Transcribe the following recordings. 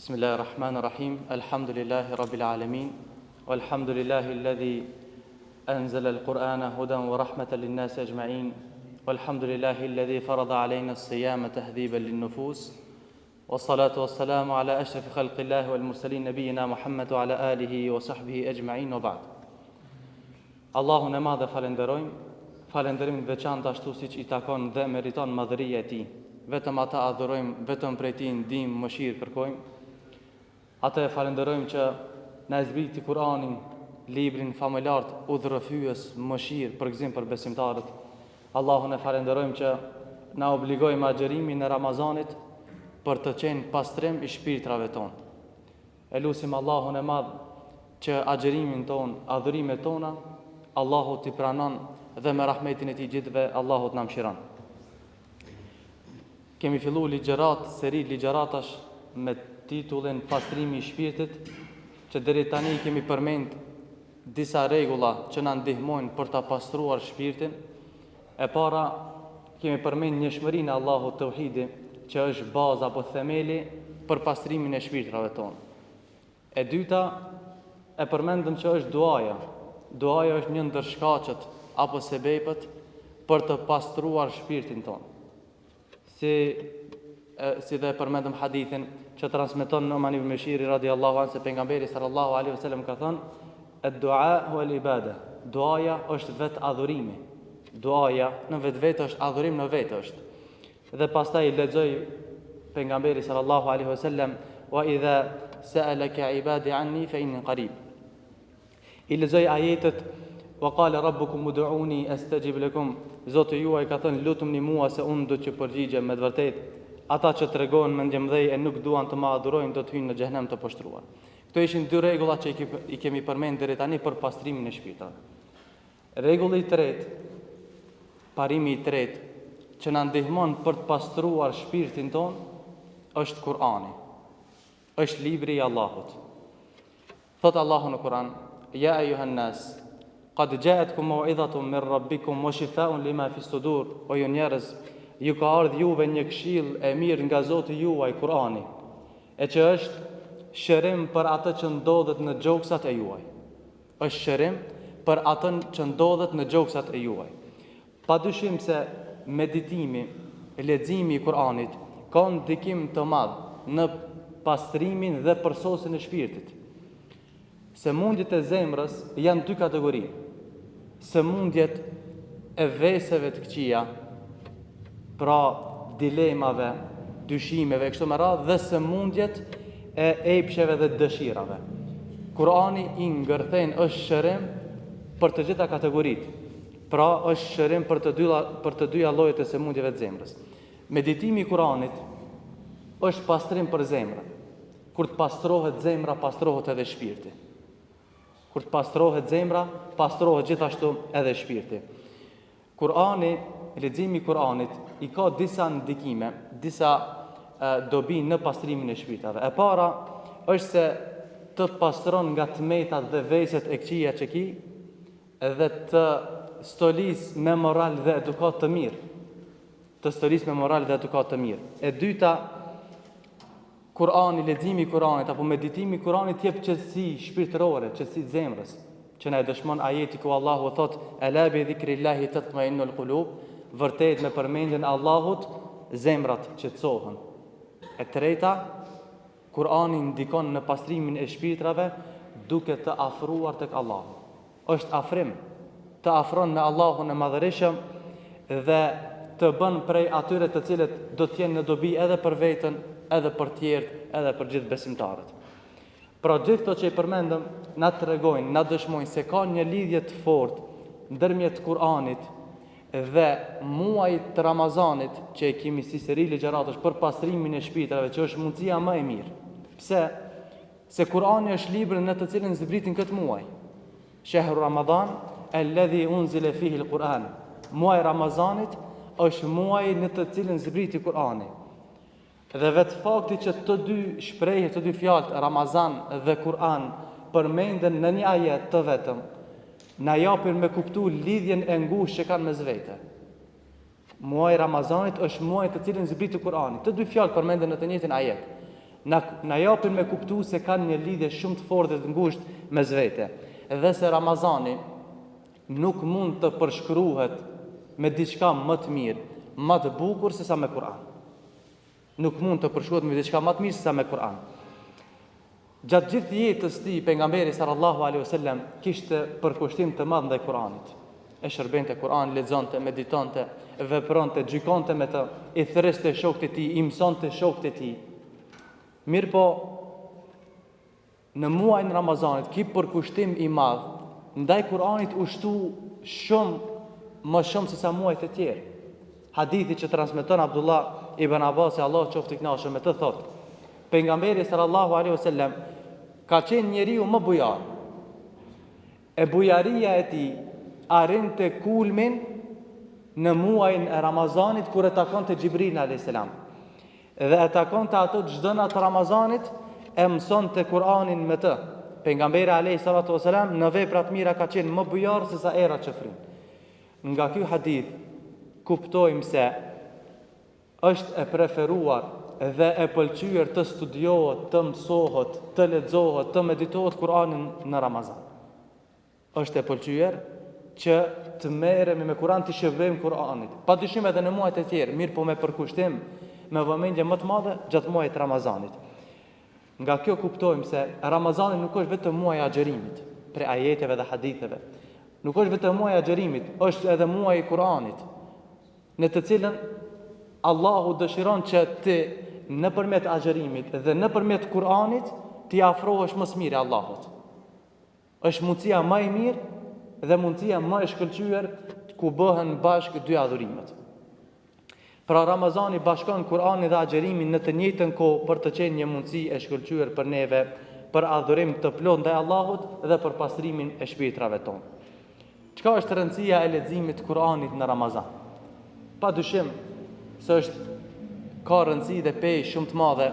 بسم الله الرحمن الرحيم الحمد لله رب العالمين والحمد لله الذي أنزل القرآن هدى ورحمة للناس أجمعين والحمد لله الذي فرض علينا الصيام تهذيبا للنفوس والصلاة والسلام على أشرف خلق الله والمرسلين نبينا محمد وعلى آله وصحبه أجمعين وبعد Allahun e Madh e falënderojmë, falënderim të veçantë ashtu siç i takon dhe meriton madhëria e Tij. Vetëm Atë adhurojmë, vetëm prej Tij ndihmë, mëshirë kërkojmë. Atë e falënderojmë që na e zbriti Kur'anin, librin famëlartë, udhërrëfyes, mëshirë, përgëzim për besimtarët. Allahun e falënderojmë që na obligoi me agjërimin e Ramazanit për të qenë pastrim i shpirtrave tonë. E lusim Allahun e Madh që agjërimin tonë, adhurimet tona, Allahu t'i pranon dhe me rahmetin e Tij gjithëve Allahu të na mëshiron. Kemi fillu ligjëratë, seri ligjëratash me titullin Pastrimi i shpirtit, që deri tani i kemi përmend disa rregulla që na ndihmojnë për ta pastruar shpirtin. E para, kemi përmend njëshmërinë e Allahut Teuhidi, që është baza apo themeli për pastrimin e shpirtrave tonë. E dyta, e përmendëm që është duaja. Duaja është një ndër shkaqet apo sebepet për të pastruar shpirtin tonë. Si e, si dhe e përmendëm hadithin që transmeton Numan ibn Beshiri radiallahu anhu se pejgamberi sallallahu alaihi wasallam ka thënë Ed-dua huwa al-ibada. Duaja është vetë adhurimi. Duaja në vetvete është adhurim në vete është. Dhe pastaj lexoi pejgamberi sallallahu alaihi wasallam wa idha sa'alaka ibadi anni fa inni qarib. I lexoi ajetet wa qala rabbukum ud'uni astajib lakum. Zoti juaj ka thënë lutumni mua se unë do t'ju përgjigjem me të vërtetë. Ata që tregohen mendjemdhej e nuk duan të më adhurojnë do të hyjnë në xhehenem të poshtruar. Këto ishin dy rregulla që i kemi përmend deri tani për pastrimin e shpirtrave. Rregulli i tretë, parimi i tretë që na ndihmon për të pastruar shpirtin tonë është Kur'ani. Është libri i Allahut. Thotë Allahu në Kur'an: "Ja ejuhan nas, qad ja'atkum mau'izatun min rabbikum wa shifaa'un lima fi sudur." O ju njerëz, ju ka ardhur juve një këshillë e mirë nga Zoti juaj, Kur'ani, e që është shërim për atë që ndodhet në gjoksat e juaj. Është shërim për atë që ndodhet në gjoksat e juaj. Pa dyshim se meditimi, leximi i Kur'anit ka ndikim të madh në pastrimin dhe përsosjen e shpirtit. Sëmundjet e zemrës janë dy kategori. Sëmundjet e veseve të këqija, pra dilemave, dyshimeve e kështu me radhë dhe sëmundjet e epsheve dhe dëshirave. Kur'ani i ngërthen është shërim për të gjitha kategoritë. Pra është shërim për të dyja për të dyja llojet e sëmundjeve të zemrës. Meditimi i Kur'anit është pastrim për zemrën. Kur të pastrohet zemra, pastrohet edhe shpirti. Kur të pastrohet zemra, pastrohet gjithashtu edhe shpirti. Kur'ani, leximi i Kur'anit i ka disa ndikime, disa e, dobi në pastrimin e shpirtave. E para është se të pastron nga të metat dhe veset e këqija që ki, dhe të stolis me moral dhe edukatë të mirë. Të stolis me moral dhe edukatë të mirë. E dyta, Kur'ani, leximi i Kur'anit apo meditimi i Kur'anit jep qetësi shpirtërore, qetësi të zemrës, që na e dëshmon ajeti ku Allahu thotë: "Ela bi dhikrillahi tatma'innul qulub", vërtet me përmendjen e Allahut zemrat qetësohen. E treta, Kur'ani ndikon në pastrimin e shpirtrave duke të afruar tek Allahu. Është afrim, të afron me Allahun e Madhërishëm dhe të bën prej atyre të cilët do të jenë në dobi edhe për veten, edhe për tjerët, edhe për gjithë besimtarët. Pra gjithë këto që i përmendëm na tregojnë, na dëshmojnë se ka një lidhje të fortë ndërmjet Kur'anit dhe muajit të Ramazanit që e kemi si seri ligjëratash për pastrimin e shpirtrave, që është mundësia më e mirë. Pse? Se Kur'ani është libri në të cilin zbriti në këtë muaj. Shehru Ramadan, alladhi unzila fihi al-Quran. Muaji i Ramazanit është muaji në të cilin zbriti Kur'ani. Dhe vetë fakti që të dy shprehjet, të dy fjalët Ramazan dhe Kur'an përmenden në një ajet të vetëm, na japin me kuptu lidhjen e ngushtë që kanë mes vete. Muaji i Ramazanit është muaji të cilin zbriti Kur'ani. Të dy fjalët përmenden në të njëjtin ajet. Na, na japin me kuptu se kanë një lidhje shumë të fortë dhe të ngushtë mes vete. Dhe se Ramazani nuk mund të përshkruhet me diçka më të mirë, më të bukur se sa me Kur'an. Nuk mund të përshkruhet me diçka më të mirë se sa me Kur'an. Gjatë gjithë jetës tij pejgamberi sallallahu alaihi wasallam kishte përkushtim të madh ndaj Kur'anit. E shërbente Kur'anin, lexonte, meditonte, vepronte, gjykonte me të, i thërriste shokët e tij, i mësonte shokët e tij. Mirëpo, në muajin e Ramazanit, ky përkushtim i madh ndaj Kur'anit u shtu shumë më shumë se sa muajt e tjerë. Hadithi që transmeton Abdullah ibn Abbasi, Allahu qoftë i kënaqur me të thotë: Pejgamberi sallallahu alaihi wasallam ka qenë njeriu më bujar. E bujaria e tij arrinte kulmin në muajin e Ramazanit kur e takonte Xhibrilin alayhis salam. Dhe e takonte atë çdo natë të Ramazanit e mësonte Kur'anin me të. Pejgamberi alayhi salatu wasalam në vepra të mira ka qenë më bujar se sa era që fryn. Nga ky hadith kuptojmë se është e preferuar dhe e pëlqyer të studiohet, të mësohet, të lexohet, të meditohet Kur'ani në Ramazan. Është e pëlqyer që të merremi me Kur'an, t'i shërbejmë Kur'anit. Pa dyshim edhe në muajt e tjerë, mirëpo me përkushtim, me vëmendje më të madhe gjatë muajit të Ramazanit. Nga kjo kuptojmë se Ramazani nuk është vetëm muaji i agjërimit, prej ajeteve dhe haditheve. Nuk është vetëm muaji i agjërimit, është edhe muaji i Kur'anit, në të cilën Allahu dëshiron që ti nëpërmjet agjërimit dhe nëpërmjet Kur'anit t'i afrohesh më së miri Allahut. Është mundësia më e mirë dhe mundësia më e shkëlqyer ku bëhen bashkë dy adhurimet. Pra Ramazani bashkon Kur'anin dhe agjërimin në të njëjtën kohë për të qenë një mundësi e shkëlqyer për neve për adhurim të plotë ndaj Allahut dhe për pastrimin e shpirtrave tonë. Çka është rëndësia e leximit të Kur'anit në Ramazan? Pa dyshim se është ka rëndësi dhe peshë shumë të madhe.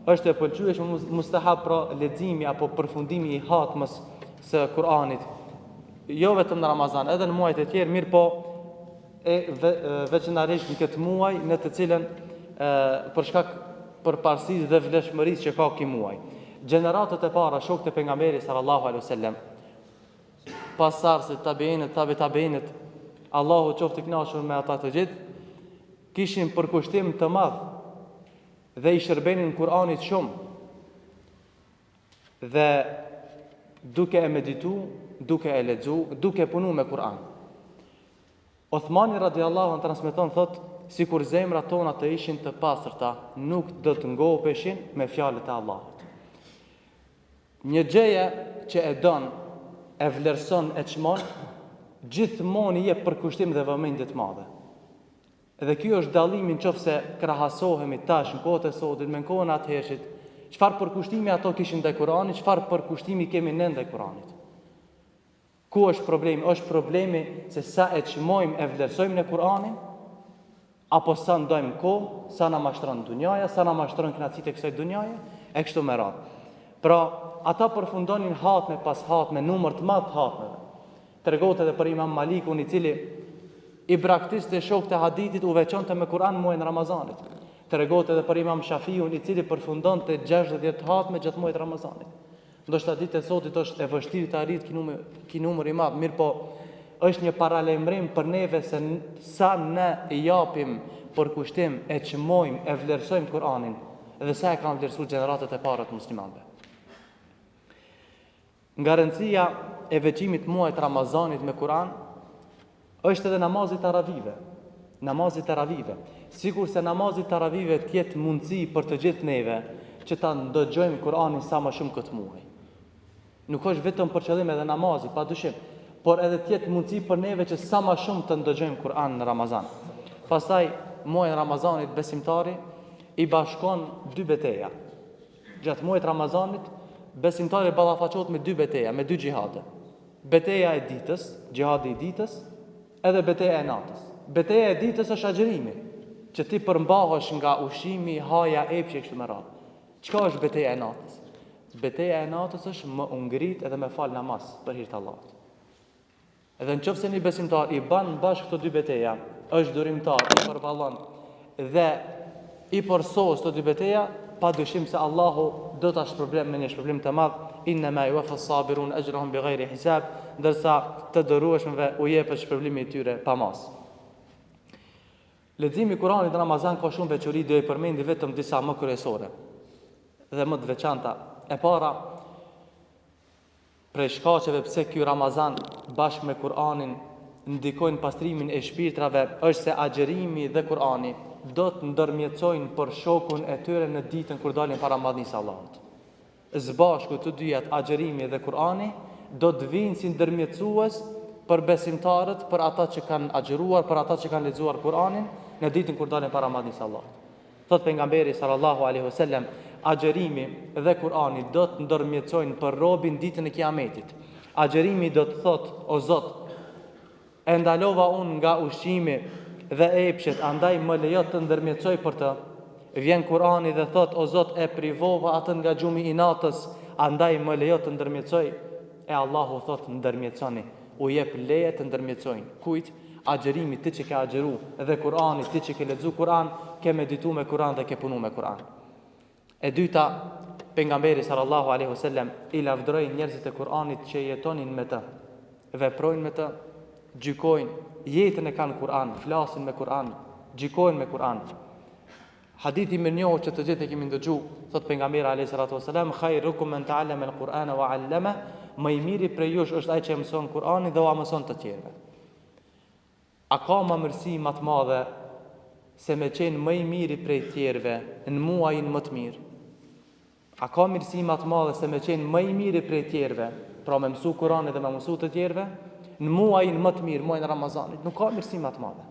Është e pëlqyeshme mustahab pra leximi apo përfundimi i hatmës së Kur'anit, jo vetëm në Ramazan, edhe në muajt e tjerë, mirëpo e veçanërisht në këtë muaj në të cilën e, për shkak përparësisë dhe vlefshmërisë që ka ky muaj. Gjeneratat e para, shokët e pejgamberit sallallahu alaihi wasallam, pasardhësit, tabiinët, tabi tabiinët, Allahu qoftë i kënaqur me ata të gjithë, kishin përkushtim të madh dhe i shërbenin Kur'anit shumë. Dhe duke e meditu, duke e lexu, duke punu me Kur'an. Othmani radiallahu anh transmeton thotë, sikur zemrat tona të ishin të pastërta, nuk do të ngopeshin me fjalët e Allahut. Një gjëje që e don, e vlerëson, e çmon, gjithmonë i jep përkushtim dhe vëmendje të madhe. Dhe ky është dallimi në qoftë se krahasohemi tash në kohët e sotit me në kohën e atëhershit, çfarë përkushtimi ato kishin ndaj Kuranit, çfarë përkushtimi kemi ne ndaj Kuranit. Ku është problemi? Është problemi se sa e çmojmë e vlerësojmë ne Kur'anin, apo sa ndajmë kohë, sa na mashtron dunjaja, sa na mashtron kënaqësitë e kësaj dunjaje, e kështu me radhë. Pra, ata përfundonin hatme pas hatme, numër të madh të hatmeve. Tregohet edhe për Imam Malikun i cili i braktiste shokët e hadithit u veçonte me Kur'an muajin e Ramazanit. Tregohet edhe për Imam Shafiun i cili përfundonte 60 hatme gjatë muajit të Ramazanit. Ndoshta ditët e sotit është e vështirë të arrihet ky numër, ky numër i madh, mirëpo është një paralajmërim për neve se sa ne i japim përkushtim, e çmojmë, e vlerësojmë Kur'anin dhe sa e kanë vlerësuar gjeneratat e para të muslimanëve. Nga rëndësia e veçimit muajit të Ramazanit me Kur'an është edhe namazi i taravive. Namazi i taravive. Sikurse namazi i taravive të jetë mundësi për të gjithë neve që ta ndëgjojmë Kur'anin sa më shumë këtë muaj. Nuk është vetëm për qëllim edhe namazi, pa dyshim, por edhe të jetë mundësi për neve që sa më shumë të ndëgjojmë Kur'an në Ramazan. Pastaj, muajin e Ramazanit besimtari i bashkon dy beteja. Gjatë muajit të Ramazanit, besimtari ballafaqohet me dy beteja, me dy xhihade. Beteja e ditës, xhihadi i ditës, edhe beteja e natës. Beteja e ditës është agjërimi, që ti përmbahesh nga ushqimi, haja, epshi e kështu me radhë. Çka është beteja e natës? Beteja e natës është me u ngrit edhe me fal namaz për hir të Allahut. Edhe në qoftë se një besimtar i ban bashkë këto dy beteja, është durimtar, i përballon dhe i përsos këto dy beteja, pa dyshim se Allahu do ta shpërblen me një shpërblim të madh, innema yuwaffa as-sabirun ajrahum bighayri hisab, ndërsa të durueshmëve u jepet shpërblimi i tyre pa masë. Leximi i Kuranit në Ramazan ka shumë veçori, do i përmendi vetëm disa më kryesore dhe më të veçanta. E para, prej shkaqeve pse ky Ramazan bashkë me Kur'anin ndikojnë pastrimin e shpirtrave është se agjërimi dhe Kur'ani do të ndërmjetësojnë për shokun e tyre në ditën kur dalin para madhnisë së Allahut. Së bashku të dyjat agjërimi dhe Kur'ani do të vijnë si ndërmjetësues për besimtarët, për ata që kanë agjëruar, për ata që kanë lexuar Kur'anin në ditën kur dalin para madhnisë së Allahut. Thotë pejgamberi sallallahu alaihi wasallam, agjërimi dhe Kur'ani do të ndërmjetësojnë për robin ditën e Kiametit. Agjërimi do të thotë, o Zot, E ndalova unë nga ushqimi dhe epshet, andaj më lejo të ndërmjetësoj për të. Vjen Kur'ani dhe thotë, O Zot, e privova atë nga gjumi i natës, andaj më lejo të ndërmjetësoj. E Allahu thotë, Ndërmjetësoni. U jep leje të ndërmjetësojnë. Kujt? Agjërimit, ti që ke agjëru, dhe Kur'anit, ti që ke lexu Kur'an, ke meditu me Kur'an dhe ke punu me Kur'an. E dyta, Pejgamberi sallallahu alejhi wasallam i lavdëroi njerëzit e Kur'anit që jetonin me të, veprojnë me të, gjykojnë, jetën e kanë Kur'an, flasin me Kur'an, gjykojnë me Kur'an. Hadithi i mirënjohur që të gjithë e kemi ndëgju, thot pejgamberi alayhi salatu wasalam, "Khairukum man ta'allama al-Qur'ana wa 'allama", më i miri prej jush është ai që e mëson Kur'anin dhe ua mëson të tjerëve. A ka ma mirësi ma të madhe se me qenë më i miri prej tjerëve në muajin më të mirë? A ka mirësi ma të madhe se me qenë më i miri prej tjerëve, pra me mësu Kuranin dhe me mësu të tjerëve, në muajin më të mirë, muajin e Ramazanit? Nuk ka mirësi ma të madhe.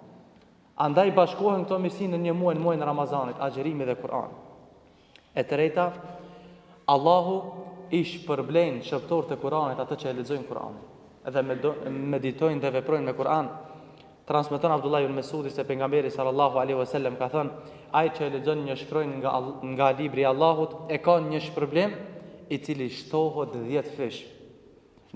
Andaj bashkohen këto mirësi në një muaj, në muajin e Ramazanit, agjërimi dhe Kurani. E treta, Allahu i shpërblen shërbëtorët e Kuranit atë që e lexojnë Kuranin dhe meditojnë dhe veprojnë me Kur'an. Transmeton Abdullah ibn Mesudi se pejgamberi sallallahu alaihi wasallam ka thënë, ai që e lexon një shkronjë nga nga libri i Allahut e ka një shpërblim i cili shtohet 10 fish.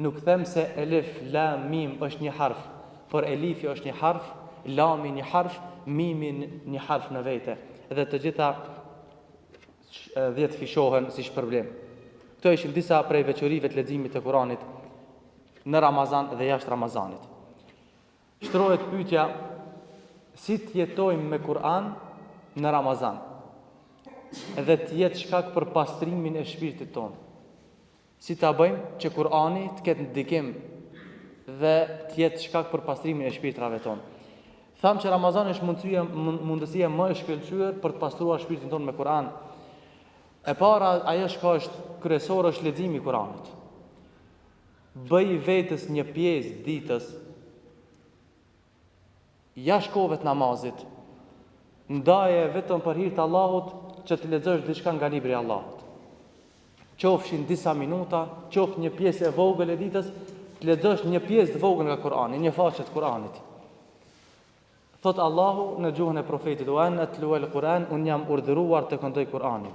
Nuk them se elif, lam, mim është një harf, por elifi është një harf, lami një harf, mimi një harf në vete dhe të gjitha dhjetëfishohen si shpërblim. Këto ishin disa prej veçorive të leximit të Kuranit në Ramazan dhe jashtë Ramazanit. Shtrohet pyetja si të jetojmë me Kur'an në Ramazan dhe të jetë shkak për pastrimin e shpirtit tonë. Si ta bëjmë që Kur'ani të ketë ndikim dhe të jetë shkak për pastrimin e shpirtrave tonë? Thamë që Ramazani është mundësia, mundësia më e shkëlqyer për të pastruar shpirtin tonë me Kur'an. E para, ajo çka është kryesore është leximi i Kur'anit. Bëj vetes një pjesë ditës Jashtë kohëve të namazit, ndaje vetëm për hir të Allahut që të lexosh diçka nga libri i Allahut. Qofshin disa minuta, qoftë një pjesë e vogël e ditës, të lexosh një pjesë të vogël nga Kur'ani, një faqe të Kur'anit. Thot Allahu në gjuhën e profetit, "Wa an atlu al-Quran", unë jam urdhëruar të këndoj Kur'anin.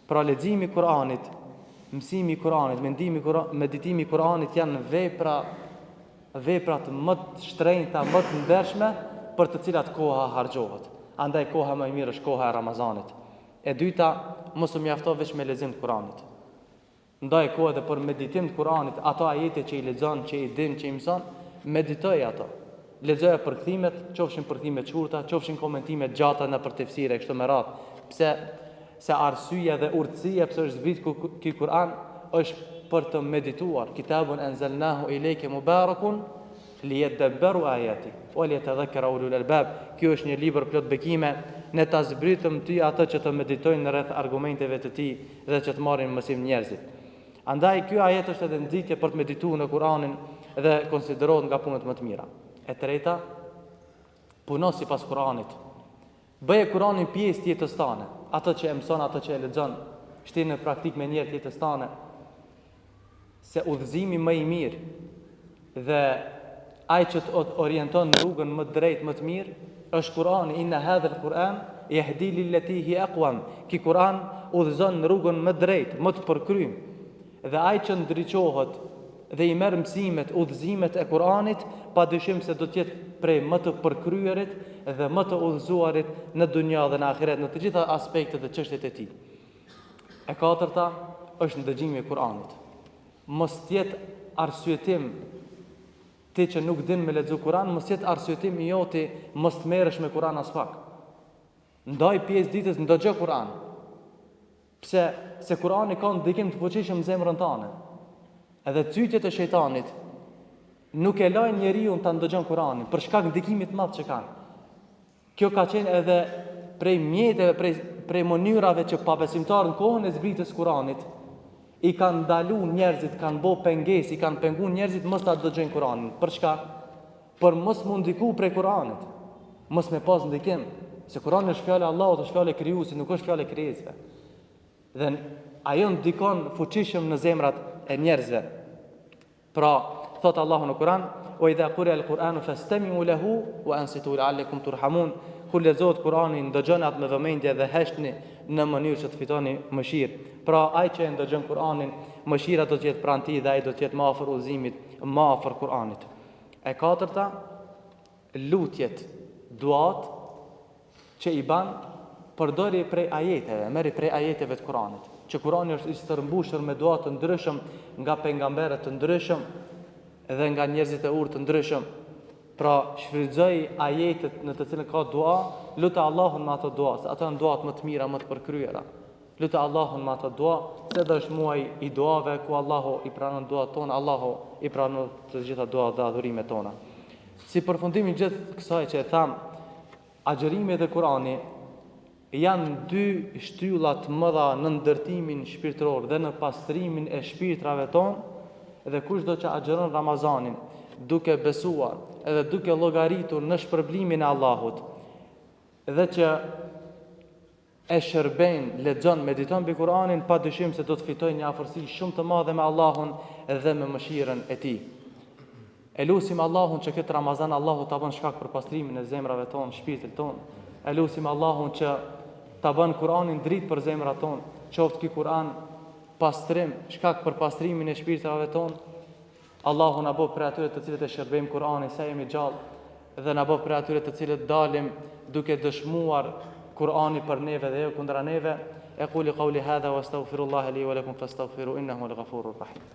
Pra leximi i Kur'anit, mësimi i Kur'anit, mendimi i Kur'anit, meditimi i Kur'anit janë vepra veprat më të shtrenjta, më të ndershme për të cilat koha harxhohet. Andaj koha më e mirë është koha e Ramazanit. E dyta, mos u mjafto veç me lexim të Kuranit. Ndaj kohë edhe për meditim të Kuranit, ato ajete që i lexon, që i din, që i mëson, meditoj ato. Lexoja përkthimet, qofshin përkthime të shkurta, qofshin komentime të gjata nëpër tefsire e kështu me radhë. Pse se arsyeja dhe urtësia pse është zbrit ky Kur'an është për të medituar. Kitabun anzalnahu ilayka mubarakun liyadabbaru ayati wa liyatadhakkara ulul albab. Ky është një libër plot bekime, ne ta zbritëm ty atë që të meditojnë rreth argumenteve të tij dhe që të marrin mësim njerëzit. Andaj ky ajet është edhe nxitje për të medituar në Kur'anin dhe konsiderohet nga punët më të mira. E treta, puno sipas Kur'anit. Bëje Kur'anin pjesë të jetës tane, atë që e mëson, atë që e lexon, shtije në praktikë menjëherë të jetës tane, se udhëzimi më i mirë dhe ai që të orienton në rrugën më të drejtë, më të mirë, është Kur'ani, inna hadha al-Quran yahdi lillati hi aqwam. Ky Kur'an udhëzon në rrugën më të drejtë, më të përkrym. Dhe ai që ndriçohet dhe i merr mësimet, udhëzimet e Kur'anit, pa dyshim se do të jetë prej më të përkryerit dhe më të udhëzuarit në dunja dhe në ahiret, në të gjitha aspektet dhe çështjet e tij. E katërta është ndëgjimi i Kur'anit. Mos të jetë arsyetim ti që nuk din me lexu Kur'an, mos të jetë arsyetim i joti mos të merresh me Kur'an aspak. Ndaj pjesë ditës ndëgjo Kur'an. Pse? Se Kur'ani ka ndikim të fuqishëm në zemrën tane. Edhe cytjet e shejtanit nuk e lajnë njeriun ta ndëgjon Kur'anin për shkak ndikimit të madh që kanë. Kjo ka qenë edhe prej mjeteve, prej, prej mënyrave që pabesimtarët në kohën e zbritjes Kur'anit i kanë ndalu njerëzit, kanë bo pengesë, i kanë pengu njerëzit mos ta dëgjojnë Kur'anin. Për çka? Për mos m'u ndiku prej Kur'anit. Mos me pas ndikim, se Kur'ani është fjala e Allahut, është fjala e krijuesit, nuk është fjala e krijesve. Dhe ajo ndikon fuqishëm në zemrat e njerëzve. Pra, thotë Allahu në Kur'an, "Wa idha quri'a al-Qur'anu fastami'u lahu wa ansitu la'allakum turhamun." Kur lexohet Kur'ani, ndëgjoni atë me vëmendje dhe heshtni në mënyrë që të fitoni mëshirë. Pra, ai që e ndëgjon Kur'anin, mëshira do të jetë pranë tij dhe ai do të jetë më afër udhëzimit, më afër Kur'anit. E katërta, lutjet, duat që i ban, përdori prej ajeteve, merri prej ajeteve të Kuranit, që Kurani është i stërmbushur me dua të ndryshëm nga pejgamberët të ndryshëm dhe nga njerëzit e urtë të ndryshëm. Pra, shfrytëzoji ajetet në të cilën ka dua, lute Allahun me ato dua, se ato janë duat më të mira, më të përkryera. Lute Allahun me ato dua, se edhe është muaj i duave ku Allahu i pranon duat tona, Allahu i pranon të gjitha duat dhe adhurimet tona. Si përfundim i gjithë kësaj që e thamë, agjërimi dhe Kurani janë dy shtylla të mëdha në ndërtimin shpirtëror dhe në pastrimin e shpirtrave tonë dhe kushdo që agjëron Ramazanin duke besuar edhe duke llogaritur në shpërblimin e Allahut dhe që e shërben, lexon, mediton mbi Kur'anin, pa dyshim se do të fitojë një afërsi shumë të madhe me Allahun dhe me mëshirën e Tij. E lusim Allahun që këtë Ramazan Allahu ta bën shkak për pastrimin e zemrave tonë, shpirtit tonë. E lusim Allahun që ta bën Kur'anin dritë për zemrat tonë, qoftë ky Kur'an pastrim, shkak për pastrimin e shpirtrave tonë. Allahu na bëftë prej atyre të cilët e shërbejmë Kur'anin sa jemi gjallë dhe na bëftë prej atyre të cilët dalim duke dëshmuar Kur'ani për neve dhe jo kundra neve. Ekulu kauli hadha wa astaghfirullaha li wa lakum fastaghfiru innahu huwal ghafurur rahim.